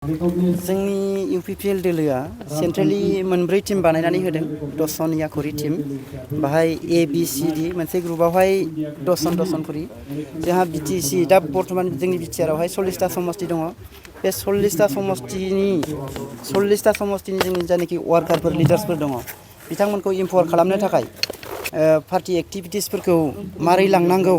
जोंनि इउपिपिएल दोलोआ सेन्ट्रेलि मोनब्रै टीम बानायनानै होदों 10 जन याखरि टीम बाहाय ए बि सि डि मोनसे ग्रुपआवहाय 10 जन खरि जोंहा बिटिसि दा बर्तमान जोंनि बिटिआरआवहाय 40टा समष्टि दङ बे 40टा समष्टिनि जोंनि जायनाखि वार्कारफोर लिडार्सफोर दङ बिथांमोनखौ इम्पावार खालामनो थाखाय पार्टी एक्टिभिटिसफोरखौ मारै लांनांगौ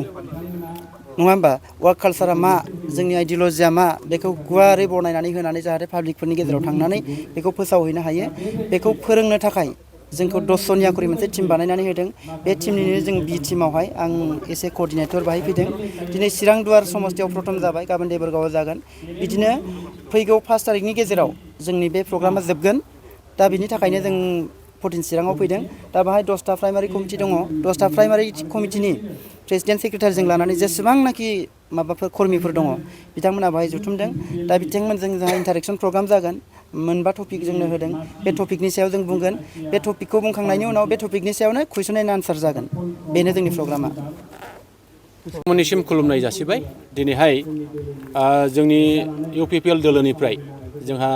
नङा होमबा वर्क कालचारा मा जोंनि आइडियलजिया मा बेखौ गुवारै बनायनानै होनानै जाहाथे पाब्लिकफोरनि गेजेराव थांनानै बेखौ फोसावहैनो हायो बेखौ फोरोंनो थाखाय जोंखौ 10 जन याकरि मोनसे टीम बानायनानै होदों बे टीमनिनो जों बि टीमावहाय आं एसे कोअर्डिनेटर बाहाय फैदों दिनै चिरां दुवार समष्टियाव प्रथम जाबाय गाबोन देबोरगावआव जागोन बिदिनो फैगौ 5 तारिखनि गेजेराव जोंनि बे प्रग्रामा जोबगोन दा बिनि थाखायनो जों 14 चिराङाव फैदों दा बाहाय 10टा प्राइमारि कमिटि दङ 10टा प्राइमारि कमिटिनि प्रेसिडेन्ट सेक्रेटारिजों लानानै जेसेबांनाखि माबाफोर कर्मिफोर दङ बिथांमोना बाहाय जुथुमदों दा बिथांमोनजों जोंहा इन्टारेक्सन प्रग्राम जागोन मोनबा टपिक जोंनो होदों बे टपिकनि सायाव जों बुंगोन बे टपिकखौ बुंखांनायनि उनाव बे टपिकनि सायावनो कुइसन एन्ड आन्सार जागोन बेनो जोंनि प्रग्रामा मोननिसिम खुलुमनाय जासिबाय दिनैहाय जोंनि इउपिपिएल दोलोनिफ्राय जोंहा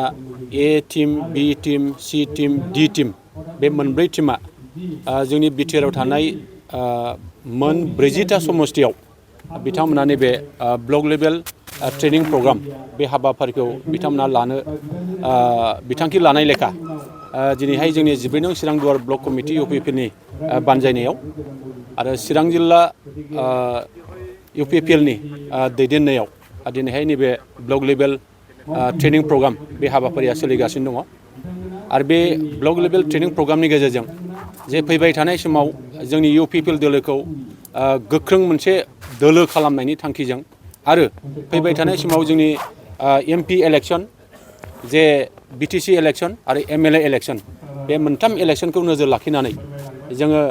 ए टीम बि टीम सि टीम डि टीम बे मोनब्रै टीमा जोंनि बिटिआरआव थानाय मोन 40टा समष्टियाव बिथांमोना नैबे ब्लक लेभेल ट्रेनिं प्रग्राम बे हाबाफारिखौ बिथांमोना लानो बिथांखि लानाय लेखा दिनैहाय जोंनि 14 नं चिरां दुवार ब्लक कमिटि इउपिपिएलनि बानजायनायाव आरो चिरां जिल्ला इउपिपिएलनि दैदेननायाव दिनैहाय नैबे ब्लक लेभेल ट्रेनिं प्रग्राम बे हाबाफारिया सोलिगासिनो दङ आरो बे ब्लक लेभेल ट्रेनिं प्रग्रामनि गेजेरजों जे फैबाय थानाय समाव जोंनि इउपिपिएल दोलोखौ गोख्रों मोनसे दोलो खालामनायनि थांखिजों आरो फैबाय थानाय समाव जोंनि एमपि इलेक्सन जे बिटिसि इलेक्सन आरो एमएलए इलेक्सन बे मोनथाम इलेक्सनखौ नोजोर लाखिनानै जोङो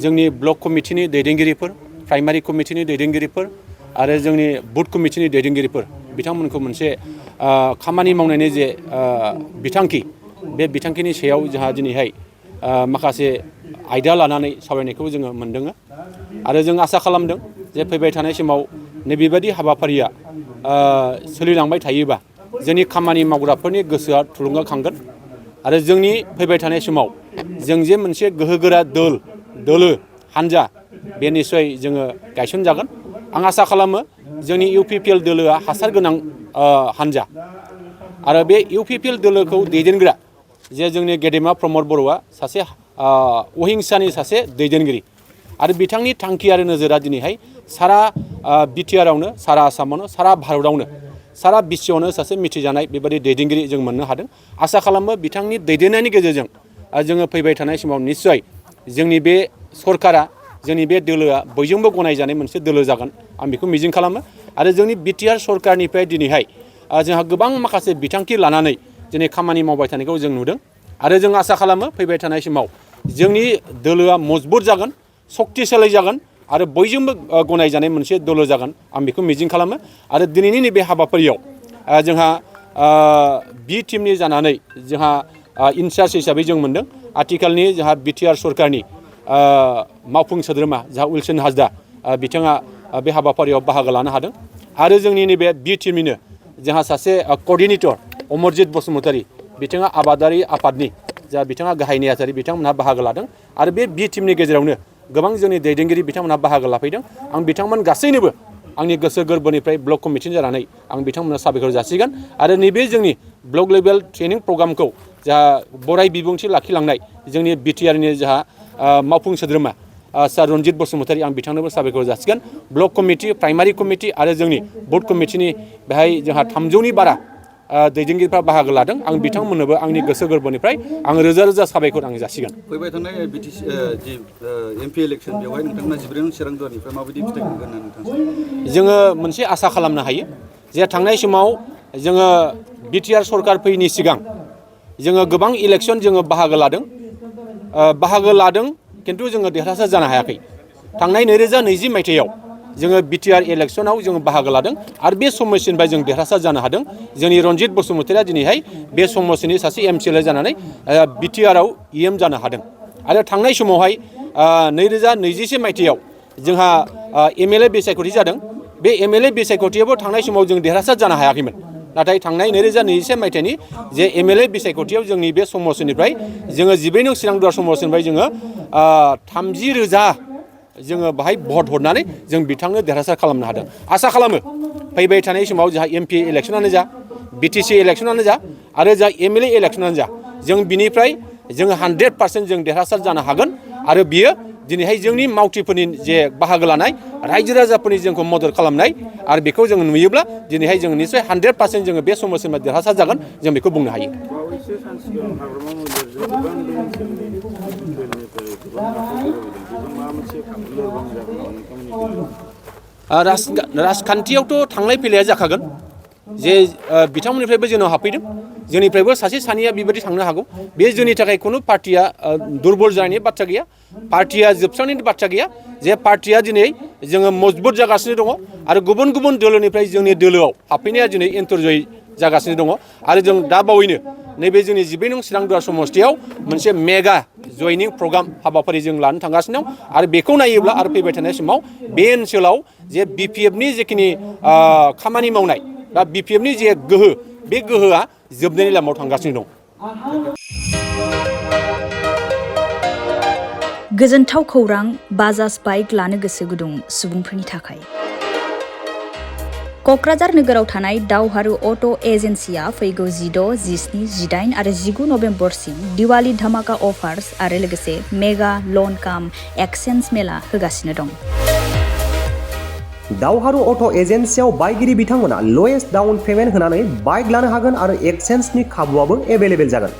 जोंनि ब्लक कमिटिनि दैदेनगिरिफोर प्राइमारि कमिटिनि दैदेनगिरिफोर आरो जोंनि बुथ कमिटिनि दैदेनगिरिफोर बिथांमोनखौ मोनसे खामानि मावनायनि जे बिथांखि बे बिथांखिनि सायाव जोंहा दिनैहाय माखासे आयदा लानानै सावरायनायखौ जोङो मोनदों आरो जों आसा खालामदों जे फैबाय थानाय समाव नैबेबायदि हाबाफारिया सोलिलांबाय थायोबा जोंनि खामानि मावग्राफोरनि गोसोआ थुलुंगाखांगोन आरो जोंनि फैबाय थानाय समाव जों जे मोनसे गोहोगोरा दोलो हानजा बे निस्सय जोङो गायसनजागोन आं आसा खालामो जोंनि इउपिपिएल दोलोआ हासार गोनां हानजा आरो बे इउपिपिएल दोलोखौ दैदेनग्रा जे जोंनि गेदेमा प्रमद बर'आ सासे अहिंसानि सासे दैदेनगिरि आरो बिथांनि थांखि आरो नोजोरा दिनैहाय सारा बिटिआरआवनो सारा आसामावनो सारा भारतआवनो सारा बिश्वआवनो सासे मिथिजानाय बेबायदि दैदेनगिरि जों मोननो हादों आसा खालामो बिथांनि दैदेननायनि गेजेरजों जोङो फैबाय थानाय समाव निस्सय जोंनि बे सरकारा जोंनि बे दोलोआ बयजोंबो गनायजानाय मोनसे दोलो जागोन आं बेखौ मिजिं खालामो आरो जोंनि बिटिआर सरकारनिफ्राय दिनैहाय जोंहा गोबां माखासे बिथांखि लानानै दिनै खामानि मावबाय थानायखौ जों नुदों आरो जों आसा खालामो फैबाय थानाय समाव जोंनि दोलोआ मजबुत जागोन सक्तिशालि जागोन आरो बयजोंबो गनायजानाय मोनसे दोलो जागोन आं बेखौ मिजिं खालामो आरो दिनैनि नैबे हाबाफारियाव जोंहा बि टीमनि जानानै जोंहा इनचार्ज हिसाबै जों मोनदों आथिखालनि जोंहा बिटिआर सरकारनि मावफुं सोद्रोमा जोंहा उइलसन हाजदा बिथाङा बे हाबाफारियाव बाहागो लानो हादों आरो जोंनि नैबे बि टीमनिनो जोंहा सासे कअर्डिनेटर अमरजित बसुमतारी बिथाङा आबादारि आफादनि जा बिथाङा गाहाय नेहाथारि बिथांमोनहा बाहागो लादों आरो बे बि टीमनि गेजेरावनो गोबां जोंनि दैदेनगिरि बिथांमोनहा बाहागो लाफैदों आं बिथांमोन गासैनोबो आंनि गोसो गोरबोनिफ्राय ब्लक कमिटिनि जानानै आं बिथांमोननो साबायखर जासिगोन आरो नैबे जोंनि ब्लक लेभेल ट्रेनिं प्रग्रामखौ जा बराय बिबुंथि लाखिलांनाय जोंनि बिटिआरनि जोंहा मावफुं सोद्रोमा सार रन्जित बसुमतारी आं बिथांनोबो साबायखर जासिगोन ब्लक कमिटि प्राइमारि कमिटि आरो जोंनि बुथ कमिटिनि बेहाय जोंहा 300नि बारा दैदेनगिरिफ्रा बाहागो लादों आं बिथांमोननोबो आंनि गोसो गोरबोनिफ्राय आं रोजा रोजा साबायखर आं जासिगोन फैबाय थानाय बिटिसि जि एमपि इलेक्सन बेवहाय नोंथांमोना 14 नं चिरां दुवारनिफ्राय माबायदि फिथाइ मोनगोन होनना नोंथां जोङो मोनसे आसा खालामनो हायो जे थांनाय समाव जोङो बिटिआर सरकार फैयैनि सिगां जोङो गोबां इलेक्सन जोङो बाहागो लादों खिन्थु जोङो देरहासार जानो हायाखै थांनाय 2020 मायथाइयाव जोङो बिटिआर इलेक्सनाव जोङो बाहागो लादों आरो बे समस्टिनिफ्राय जों देरहासार जानो हादों जोंनि रन्जित बसुमतारीया दिनैहाय बे समस्टिनि सासे एमसिएलए जानानै बिटिआरआव इएम जानो हादों आरो थांनाय समावहाय 2021 मायथाइयाव जोंहा एमएलए बिसायख'थि जादों बे एमएलए बिसायख'थियावबो थांनाय समाव जों देरहासार जानो हायाखैमोन नाथाय थांनाय 2021 मायथाइनि जे MLA बिसायख'थियाव जोंनि बे समस्तिनिफ्राय जोङो 12 नं चिरांदुवार समस्तिनिफ्राय जोङो 30,000 जोङो बाहाय भट हरनानै जों बिथांनो देरहासार खालामनो हादों। आसा खालामो फैबाय थानाय समाव जोंहा MP इलेक्सनानो जा BTC इलेक्सनानो जा आरो जा MLA इलेक्सनानो जा जों बिनिफ्राय जोङो 100% जों देरहासार जानो हागोन आरो बियो दिनैहाय जोंनि मावथिफोरनि जे बाहागो लानाय रायजो राजाफोरनि जोंखौ मदद खालामनाय आरो बेखौ जों नुयोब्ला दिनैहाय जों निश्चय 100% जोङो बे समस्यानिफ्राय देरहासार जागोन जों बेखौ बुंनो हायो। राजखान्थियावथ' थांलाय फैलाया जाखागोन जे बिथांमोननिफ्रायबो जोंनाव हाबफैदों जोंनिफ्रायबो सासे सानैया बेबायदि थांनो हागौ बे जोंनि थाखाय खुनु पार्टिया दुरबल जानायनि बाथ्रा गैया पार्टिया जोबस्रांनायनि बाथ्रा गैया जे पार्टिया दिनै जोङो मजबुत जागासिनो दङ आरो गुबुन गुबुन दोलोनिफ्राय जोंनि दोलोआव हाबफैनाया दिनै एन्टर जयै जागासिनो दङ आरो जों दा बावैनो नैबे जोंनि 12 नं चिरांदुवार समस्तियाव मोनसे मेगा जयनिं प्रग्राम हाबाफारि जों लानो थांगासिनो दं आरो बेखौ नायोब्ला आरो फैबाय थानाय समाव बे ओनसोलाव जे BPFनि जेखिनि खामानि मावनाय दा BPFनि जे गोहो बे गोहोआ जोबनायनि लामायाव थांगासिनो दं। गोजोनथाव खौरां बाजाज बाइक लानो गोसो गुदुं सुबुंफोरनि थाखाय। क'क्राझार नोगोराव थानाय दावहारु अट' एजेन्सिया फैगौ 16, 17, 18 आरो 19 नभेम्बरसिम दिवाली धामाका अफार्स आरो लोगोसे मेगा लन काम एक्सचेन्ज मेला होगासिनो दं। दावहारु अट' एजेन्सियाव बायगिरि बिथांमोना लवेस्ट डाउन पेमेन्ट होनानै बाइक लानो हागोन आरो एक्सचेन्जनि खाबुआबो एभेलेबेल जागोन।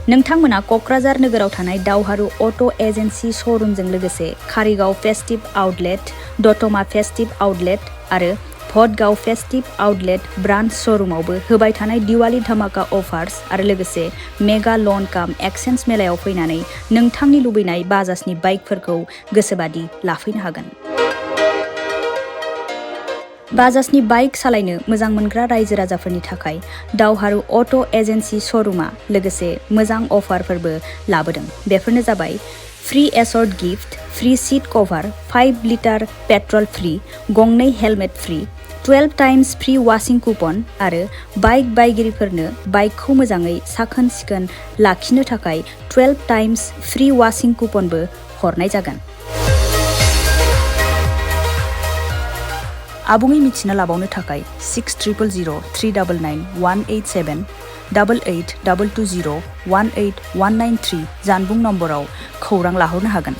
नोंथांमोना क'क्राझार नोगोराव थानाय दावहारु अट' एजेन्सि श'रुमजों लोगोसे कारिगाव फेस्टिभ आउटलेट, दतमा फेस्टिभ आउटलेट आरो भटगाव फेस्टिभ आउटलेट ब्रान्च श'रुमावबो होबाय थानाय दिवाली धामाका अफार्स आरो लोगोसे मेगा लन काम एक्सचेन्ज मेलायाव फैनानै नोंथांनि लुबैनाय बाजाजनि बाइकफोरखौ गोसोबादि लाफैनो हागोन। बाजाजनि बाइक सालायनो मोजां मोनग्रा रायजो राजाफोरनि थाखाय दावहारु अट' एजेन्सि श'रुमा लोगोसे मोजां अफारफोरबो लाबोदों। बेफोरनो जाबाय free assured gift, free seat cover, 5 litre petrol free, गंनै helmet free, 12 times free washing coupon आरो बाइक बायगिरिफोरनो बाइकखौ मोजाङै साखोन सिखोन लाखिनो थाखाय 12 टाइम्स फ्री वाशिं कुपनबो हरनाय जागोन। आबुङै मिथिना लाबावनो थाखाय 6000 399 187 88 220 18193 जानबुं नम्बराव खौरां लाहरनो हागोन।